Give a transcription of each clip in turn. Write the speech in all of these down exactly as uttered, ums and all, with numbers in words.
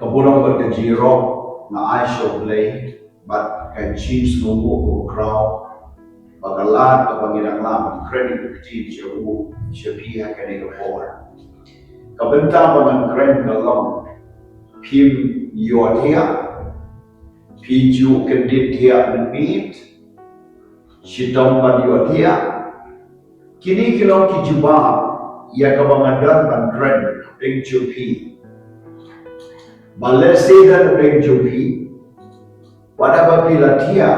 Ka burom bad ka jingïarap nga ai sha U Blei bad ka jingsngewnguh kaba khraw ba ka lad kaba ngi dang lah ban kren ïa ka ktien jong u sha phi ha kane ka por. Ka bynta ba ngan kren ka long, phim ïohthiah, phi ju kyndit thiah mynmiet, shitom ban ïohthiah. Kine ki long ki jubab ïa kaba nga don ban kren hapdeng jong phi. Ba lehse don hapdeng jong phi, wat haba phi la thiah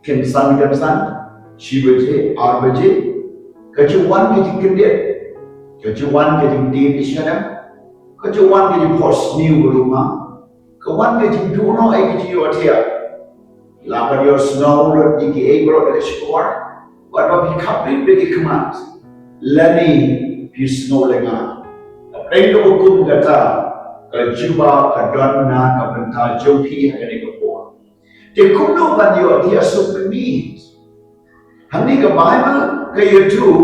kynsan kynsan, shi baje, ar baje, ka ju wan ka jingkyndit, ka ju wan ka jingtip shaneng, ka ju wan ka jingphohsniew ka rumah, ka wan ka jingduh noh ïa ka jingïohthiah. La ka ïohsngew lut ïa kiei baroh da ka shkor, wat ba phi khapit da ki khmat, lane phi sngew lyngngoh. Hapdeng kaba kum kata, ka jubab ka don na ka bynta jong phi ha kane ka por. Te kumno ban ïohthiah suk mynmiet? Hangne ka Baibl ka ïathuh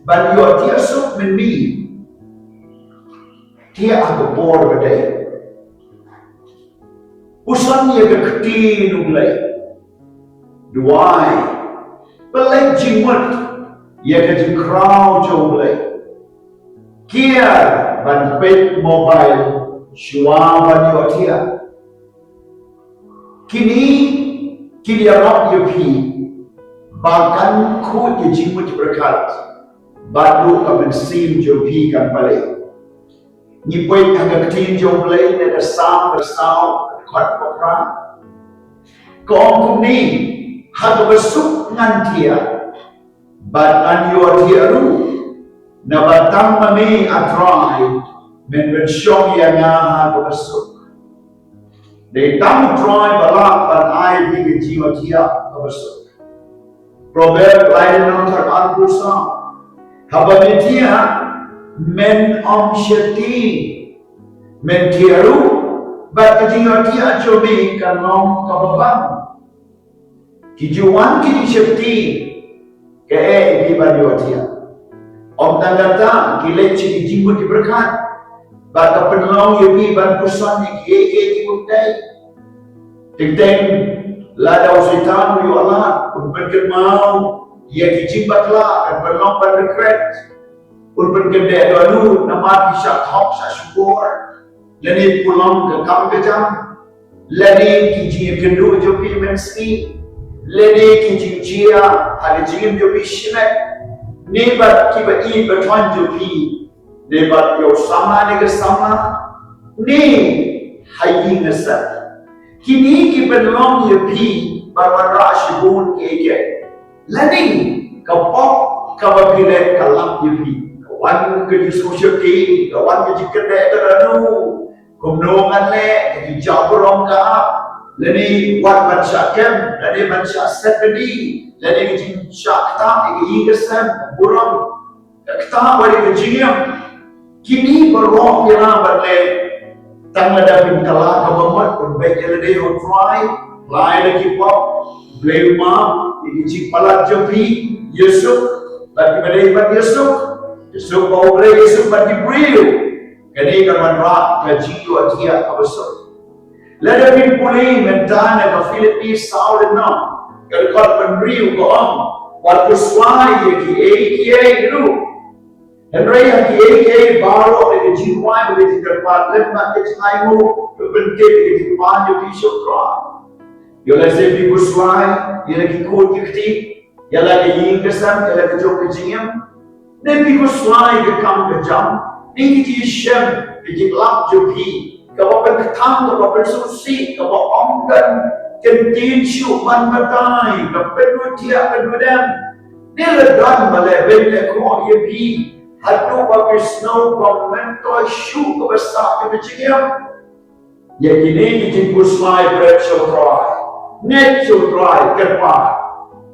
ban ïohthiah suk mynmiet, thiah ha ka por ba dei. Puson ïa ka ktien U Blei. Duwai. Pynleit jingmut ïa ka jingkhraw jong U Blei. Kiar ban peit mobile shuwa ban ïohthiah. Kine kin ïarap ïa phi ba kan khuid ïa ka jingmut jingpyrkhat bad ruh ka mynsiem jong phi kan pale. Ngi peit ha ka ktien jong U Blei na ka Salm ba saw, dkhot ba phra. Ka ong kumne, ha kaba suk ngan thiah bad ngan ïohthiah ruh, naba tang ma me, A Trai, men pynshong ïa nga ha kaba suk. Dei tang U Trai ba lah ban ai ïa ka jingïohthiah kaba suk. Proverb lai lynnong, dkhot arphew saw. Haba me thiah, men ym sheptieng, men thiah ruh, bad ka jingïohthiah jong me kan long kaba bang. Ki ju wan ki jingsheptieng, kaei phi ban ïohthiah. Ym tang kata, ki leit sha ki jingmut jingpyrkhat, bad ka pynlong ïa phi ban puson ïa kiei kiei ki bym dei. Teng teng lada u Soitan u ïoh lad, un pynkynmaw ïa ki jingbakla, kan pynlong ban regret. Un pynkynmaw ïa u namar ki shah thok shah shukor, lane pulom ka kam ka jam, lane ki jingïakynduh jong phi mynsngi, lane ki jingjia ha ka jingim jong phi shimet, ne bad kiba ïeit ba thoh jong phi, ne bad ïa u samla ne ka samla, ne ha ïing ha sem. Kine ki pynlong ïa phi ban wanrah shibun kiei kiei. Lane ka pop kaba phi leh ka lap ïa phi. Ka wan ka jingsngewsih, ka wan ka jingkynmaw ka danu. Kumno ngan leh, ka jingjaw burom ka ap. Lane wat ban shah kem, lane ban shah set byndi, lane ka jingshah ktah ïa ka ïing ka sem, burom. Ka ktah bad ka jingim. Kine baroh ngi lah ban leh tang lada phin kylla kaba mut, phin beit ïa lade ha U Trai, phla ïa la ki pop, Blei u map ïa ki jingpalat jong phi, ïasuk bad kiba dei ban ïasuk, ïasuk bad U Blei, ïasuk bad ki briew. Kane kan wanrah ka jingïohthiah kaba suk. Lada phin pule mynta na ka Philippi saw lynnong, ka dkhot hynriew ka ong, wat pyrshah ïa kiei kiei ruh. Hynrei ha kiei kiei baroh da ka jingduwai bad ka jingkyrpad lem bad ka jingainguh, to pyntip ïa ka jingpang jong phi sha U Trai. Ïoh lehse phi pyrshah ïa la ki khun ki kti, ïa la ka ïing ka sem, ïa la ka jong ka jingim. Ne phi pyrshah ïa ka kam ka jam, ne ki jingshem, ki jinglap jong phi, kaba pynkthang, kaba pynsngewsih, kaba ym don kyntien shuh ban batai, ka pynwit thiah pynwit dem. Ne la don ba leh beiñ leh khoh ïa phi, haduh ba phi sngew ba ym myntoi shuh kaba sah ka jingim. Ïa kine ki jingpyrshah bret sha U Trai. Ngeit sha U Trai, kyrpad.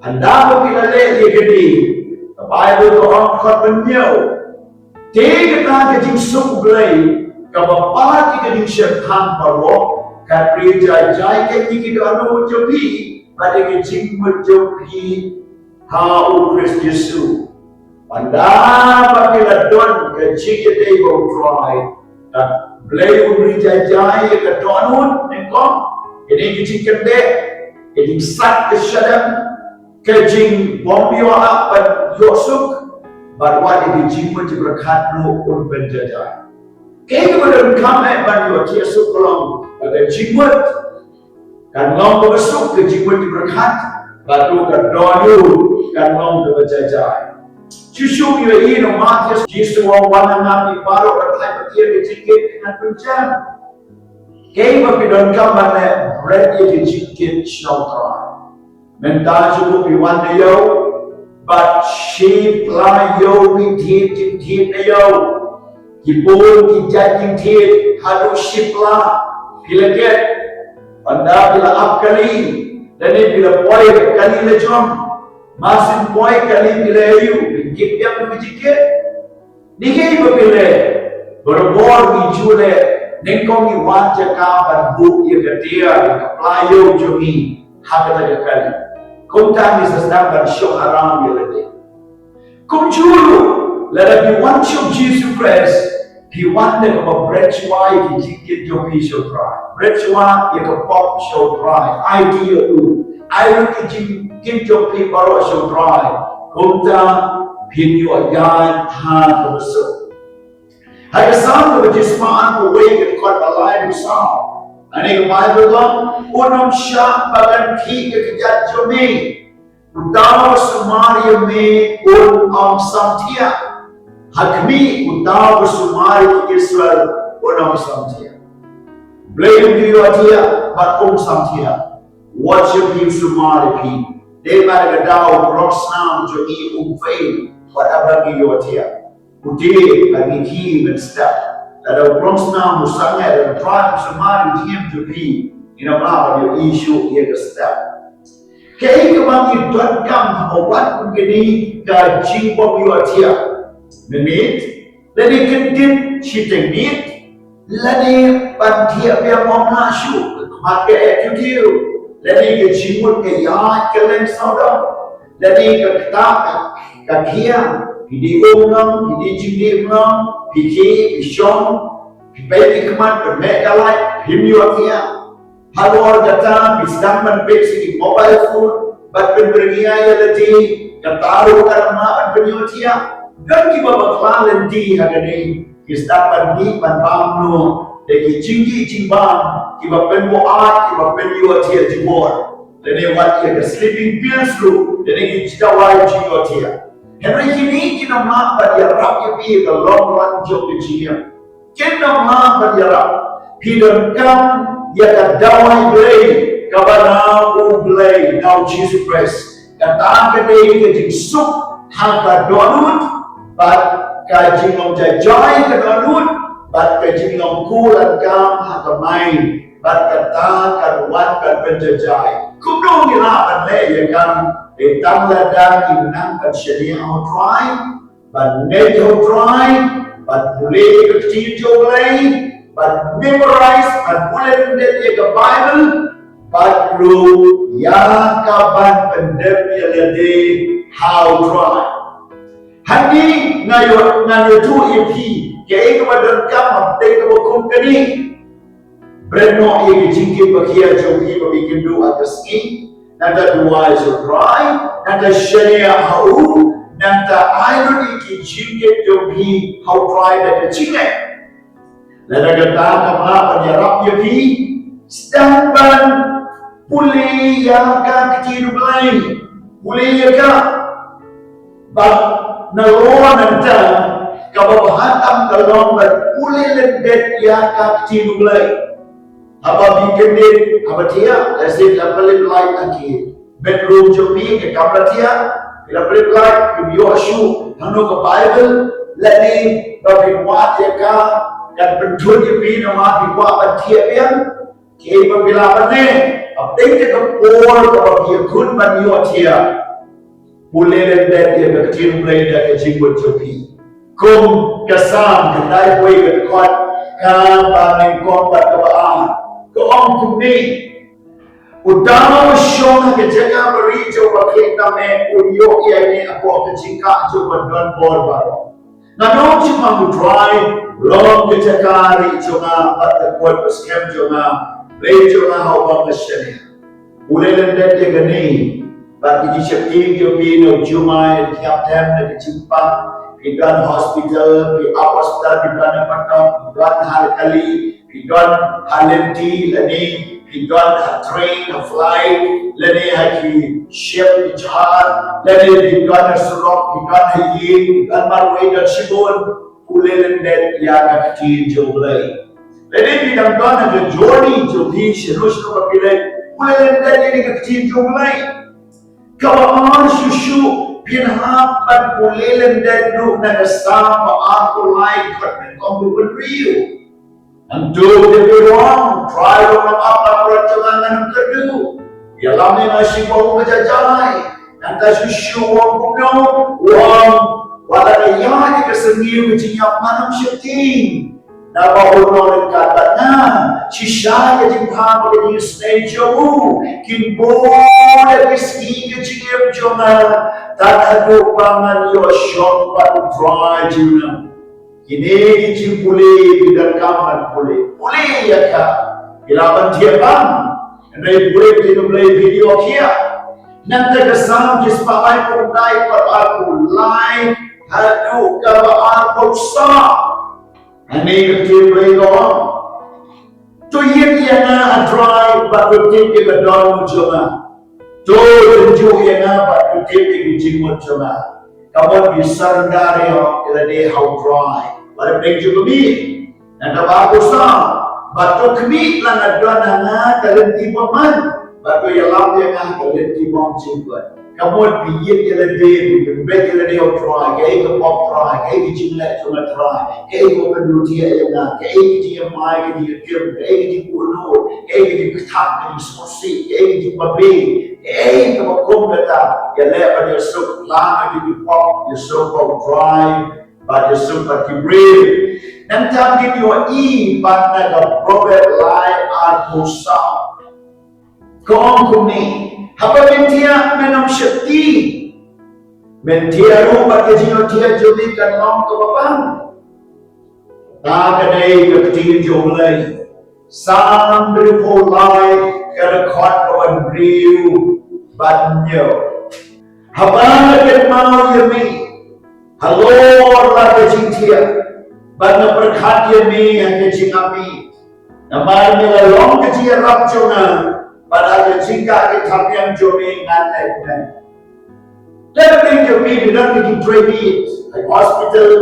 Ynda ba phi la leh ïa kine, ka Baibl ka ong, dkhot hynñiew. Te kata ka jingsuk U Blei, kaba palat ïa ka jingshemphang baroh, kan ri jai jai ïa ki dohnud jong phi, bad ïa ka jingmut jong phi ha U Khrist Jisu. Ynda ba phi la don ka jingïadei bad U Trai, Blei un ri jai jai ïa ka dohnud, nyngkong, kine ki jingkyndit, ki jingsat ka shadem, ka jingbym ïoh ban ïoh suk, bad wat ïa ki jingmut jingpyrkhat ruh un pynjah jai. Kaei kaba donkam eh ban ïoh thiah suk ka long ka jingmut, kan long kaba suk ka jingmut jingpyrkhat, bad ruh ka dohnud kan long kaba jai jai. Shuh shuh ïa i na Mathaios, Jisu u ong, wan na nga phi baroh ba thait ba thiah ka jingkit, ngan pynjem. Kaei ba phi donkam ban leh, bret ïa ka jingkit sha U Trai. Mynta shuh shuh phi wan na ïew, bad shipla ïew phi thied jingthied na ïew. Ki bun ki jait jingthied haduh shipla phi la kit. Ynda phi la ap kali, lane phi la poi kali la jong, mar syn poi kali phi la ïoh, phi kit biang phi jingkit. Dei kaei ba phi leh, barabor ngi ju leh, nyngkong ngi wan jaka ban buh ïa ka tiar, ïa ka pla ïew jong ngi ha kata ka kali. Kumta ngi sa sdang ban shong aram ïa lade. Kumjuh ruh, lada phi wan sha U Jisu Khrist, phi wan da kaba bret shuwa ïa ki jingkit jong phi sha U Trai. Bret shuwa ïa ka pop sha U Trai. Ai ïa u. Ai ruh ki jingkit jong phi baroh sha U Trai. Kumta phin ïoh ïaid ha kaba suk. Ha ka Salm kaba shispah arphew wei, ka dkhot ba lai, u Salm. Lane ka Baibl ka ong, un ym shah ba kan khih ka kjat jong me. Uta uba sumar ïa me un ym samthiah. Ha khmih, uta uba sumar ïa ki Israel un ym samthiah. Blei um ju ïohthiah bad um samthiah. Wat shem, phi, u sumar ïa phi. Dei ma ka daw u prong snam jong ngi um fail, wat haba ngi ïohthiah. Uta ba ngi khih mynstep. Lada u prong snam u sangeh, lada u Trai u sumar ïa ka jingim jong phi, ngin ym lah ban ïohi shuh ïa ka step. Kaei kaba ngi donkam haba wan kum kane ka jingbym ïohthiah? Mynmiet, lane kyndit shiteng miet, lane ban thiah biang ym lah shuh, ka khmat ka eh tiw tiw, lane ka jingmut ka ïaid ka leng sawdong, lane ka ktah ka, ka khiah, phi dei um nong, phi dei jingdih nong, phi khih, phi shong, phi peit ki khmat, pynmih ka light, phim ïohthiah. Halor kata phi sdang ban peit sha ki mobile phone bad pynbyrngia ïa lade, kata ruh kan ym lah ban pynïohthiah. Don kiba bakla lynti ha kane, ki sdang ban dih ban bam noh da ki jingdih jingbam kiba pynbuaid, kiba pynïohthiah jubor. Lane wat ïa ka sleeping pills ruh, lane ki dawai jingïohthiah. Hynrei kine kin ym lah ban ïarap ïa phi ha ka long run jong ka jingim. Kin ym lah ban ïarap. Phi donkam ïa ka dawai Blei kaba na U Blei, na U Jisu Khrist. Kata ka dei ka jingsuk ha ka dohnud, bad ka jinglong jai jai ka dohnud, bad ka jinglong cool and calm ha ka mind, bad kata kan wan ban pynjah jai. Kumno ngi lah ban leh ïa ka? Dei tang lada ngi nang ban shaniah ha U Trai, ban ngeit ha U Trai, ban pule ïa ka ktien jong U Blei, ban memorize, ban pule lyndet ïa ka Baibl, bad ruh ïa ka ban pyndep ïa lade ha U Trai. Hangne nga ïoh, nga ïathuh ïa phi kaei kaba donkam hapdeng kaba kum kane. Bret noh ïa ka jingkit ba khia jong phi ba phi kynduh ha ka sngi. Nangta duwai sha U Trai, nangta shaniah ha u, nangta ai lut ïa ki jingkit jong phi ha U Trai da ka jingngeit. Lada kata kam lah ban ïarap ïa phi, sdang ban pule ïa ka ktien U Blei. Pule ïa ka. Bad nalor nangta, kaba bha tam ka long ban pule lyndet ïa ka ktien U Blei. Haba phi kyndit, haba thiah, lehse phi la pynlip light ha ki bedroom jong phi, ka kamra thiah, phi la pynlip light, phim ïoh shuh hangno ka Baibl, lane ba phi wad ïa ka, kan pynthut ïa phi namar phi kwah ban thiah biang. Kaei ba phi lah ban leh, hapdeng ka por kaba phi ïakhun ban ïohthiah, pule lyndet ïa ka ktien U Blei da ka jingmut jong phi. Kum ka Salm khyndai phew wei, ka dkhot kaba nyngkong bad kaba ar, ka ong kumne: Uta uba shong ha ka jaka barieh jong U Bakhuid tam eh, un ïoh ïaineh hapoh ka jingkah jong uba don bor baroh. Nga ong shu ma u Trai, long ka jaka ri jong nga bad ka kot ka skhem jong nga, Blei jong nga ha uba nga shaniah. U leh lyndet ïa kane. Bad ki jingsheptieng jong phi na u Jumai ki ap them na ki jingpang. Phi don hospital, phi ap hospital, phi don ha patok, phi don ha kali, phi don ha lynti lane phi don ha train, ha flight, lane ha ki ship, ki jahaj, lane phi don ha surok, phi don ha ïing, phi don marwei, don shibun. U leh lyndet ïa ka ktien jong U Blei. Lane phi dang don ha ka journey jong phi shano shano ba phi leit, u leh lyndet ïa ka ktien jong U Blei. Kaba ar shuh shuh, phin hap ban pule lyndet ruh na ka Salm ba arphew lai, dkhot nyngkong haduh hynriew. Nangta te phi ong, Trai, long ap ïa ka jong nga, ngan ym kyrduh. Ïalam ïa nga shibun ba jai jai. Nangta shuh shuh u ong kumno, u ong, wat la ka ïaid ïa ka syrngiew ka jingïap, ngan ym sheptieng. Naba u nongryngkat bad nga, shisha ka jingpang bad ka jingisynei jong u kin bud ïa ki sngi ka jingim jong nga, tad haduh ba ngan ïoh shong bad U Trai junom. Kine ki jingpule ki donkam ban pule. Pule ïa ka. Ki lah ban thiah bang. Hynrei pule ki, U Blei phi ïoh thiah. Nangta ka Salm shispah laiphew khyndai, dkhot arphew lai haduh kaba arphew saw. Hangne ka ktien Blei ka ong, to ïit ïa nga, A Trai, bad to tip ïa ka dohnud jong nga. To tynjuh ïa nga bad to tip ïa ka jingmut jong nga. Ka mut phi surrender ïa lade ha U Trai. Bad phi ju khmih. Nangta ba phi sa, bad to khmih lada don ha nga ka lynti bymman. Bad to ïalam ïa nga ha ka lynti bymjukut. Ka mut phi ïit ïa lade, phi pynbeit ïa lade ha U Trai, kaei ka pop Trai, kaei ka jingleh jong nga Trai, kaei ka pynlutiah ïa nga, kaei ka jingïamai, ka jingïakim, kaei ka jingkuhnud, kaei ka jingkthang, ka jingsngewsih, kaei ka jingbabe, kaei kaba kum kata, ïaleh bad ïasuk, khlad ïa ki jingpop, ïasuk bad U Trai, bad ïasuk bad ki briew. Nangta ngin ïohi pat na ka Proverb lai arphew saw. Ka ong kumne, haba men thiah men ym sheptieng. Men thiah ruh bad ka jingïohthiah jong me kan long kaba bang. Kata ka dei ka ktien jong U Blei. Salm hynriewphew lai, ka dkhot kaba hynriew bad hynñiew. Haba nga kynmaw ïa me halor la ka jingthiah, bad nga pyrkhat ïa me ha ka jingap miet. Namar me la long ka jingïarap jong nga, bad ha ka jingkah ki khapngiam jong me ngan leh kumne. Lada phi ïohi, phi don ha ki trei miet, ha ki hospital,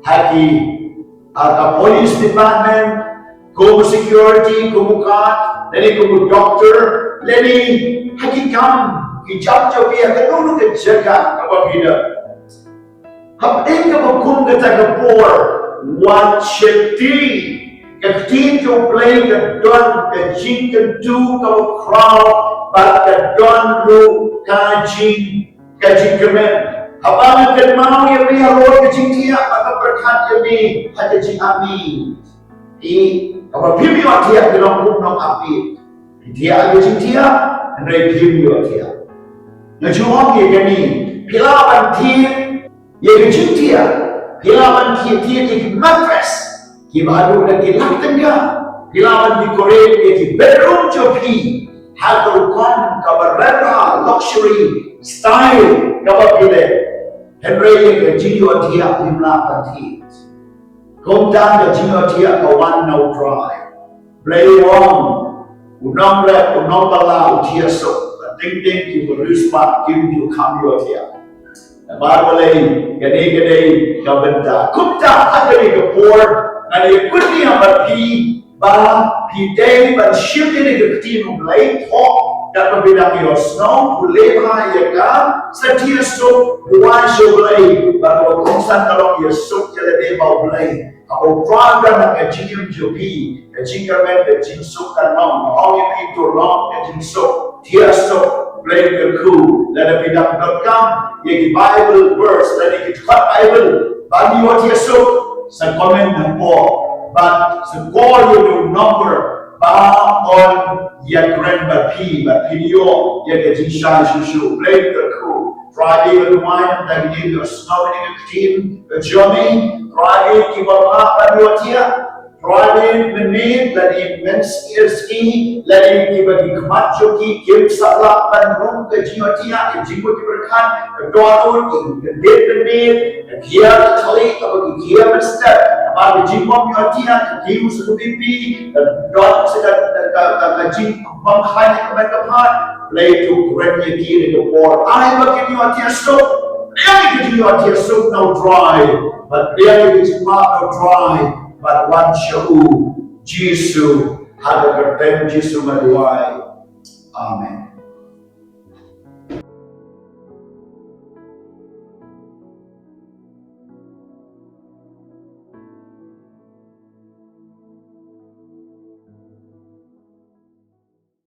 ha ki, ha ka police department, kum u security, kum u guard, lane kum u doctor, lane ha ki kam, ki jam jong phi, ha kano kano ka jaka kaba phi don. Hapdeng kaba kum kata ka por, wat sheptieng. Ka ktien jong U Blei ka don ka jingkyntu kaba khraw, bad ka don ruh ka jing, ka jingkmen. Haba nga kynmaw ïa me halor ka jingthiah, bad nga pyrkhat ïa me ha ka jingap miet. Ïa kaba phim ïohthiah, phi long kum u nongap miet. Phi thiah ha ka jingthiah, hynrei phim ïohthiah. Nga ju ong ïa kane, phi lah ban thied ïa ka jingthiah, phi lah ban thied, thied ïa ki mattress kiba haduh da ki lak tyngka, phi lah ban decorate ïa ki bedroom jong phi ha ka rukom kaba rem bha, luxury style kaba phi leh. Hynrei ïa ka jingïohthiah phim lah ban thied. Kumta ka jingïohthiah ka wan na U Trai. Blei u ong, u nongrep, u nongbylla u thiah suk, bad teng teng kiba riewspah kim ju kham ïohthiah. Namar balei? Kane ka dei ka bynta. Kumta ha kane ka por ngan ïakynduh ïa phi ba phi dei ban shim ïa ka ktien U Blei, thoh katba phi dang ïohsngew, pule bha ïa ka, sa thiah suk, duwai sha U Blei, bad kaba kongsan ka long ïasuk ïa lade bad U Blei. Haba U Trai u don ha ka jingim jong phi, ka jingkyrmen, ka jingsuk kan long. Nga ong ïa phi, to long ka jingsuk, thiah suk, Blei u kyrkhu. Lada phi dang donkam ïa ki Bible verse, lada ki dkhot Bible ban ïohthiah suk, sa comment hapoh, bad sa call ïa u number ba yn ïakren bad phi, bad phin ïoh ïa ka jingshai shuh shuh. Blei u kyrkhu. Trai Blei ba duwai, nangta kine kiba sngew ïa ka ktien ka jong me, Trai Blei kiba phah ban ïohthiah, Trai Blei mynmiet lane mynsngi lane kiba ki khmat jong ki kim sah lah ban rung ka jingïohthiah, ka jingmut jingpyrkhat, ka dohnud, ka dei ka dei, ka khia ka thylliej kaba ki khia mynstep, kaba ka jingbym ïohthiah, ka kiew sa ka bipi, ka don sa ka, ka, ka, ka, ka jingbym haiñ ka met ka phad. Blei to kren ïa ki ha kane ka por. Ai ba kin ïohthiah suk. Pdiang ïa ka jingïohthiah suk na U Trai. Bad pdiang ïa ka jingmap na U Trai. Bad wan sha u Jisu. Ha ka kyrteng Jisu nga duwai. Amen.